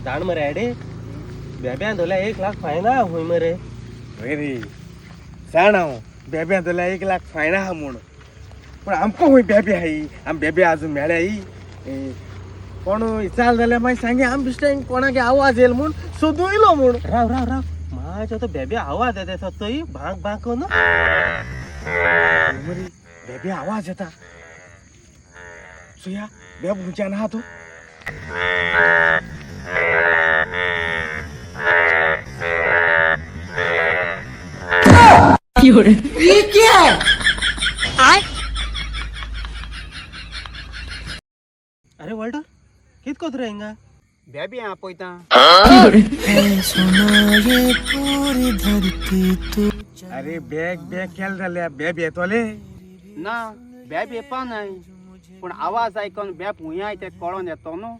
जाण मरे एडे, बेब्यान धरल्या 1 लाख फायन आहा खूंय मरे. हय रे, जाण हांव बेब्यां जाल्यार 1 लाख फायन आहा म्हूण, पूण आमकां खूंय बेबे आहाय? आम बेबे आजून मेळ्याय? कोण विचार जाल्यार मागीर सांगे, आम बिश्टे कोणाक आवाज येयल म्हूण सोदून येयलो म्हूण. राव राव राव, म्हाज्या तो बेबे आवाज येता सत्तोय भांग भांग करून. मरे, बेबे आवाज येता. सुया, बेब खंयच्यान आहा तो. अरे वॉल्टर, कित कोत रे हिंगा? बेबी हांव पळयता. अरे बॅग बॅग केल जाल्यार बेब येतोले. ना, बेब येवपा नाय, पूण आवाज आयकोन बेब हुंय आय तें कळोन येतो न्हू.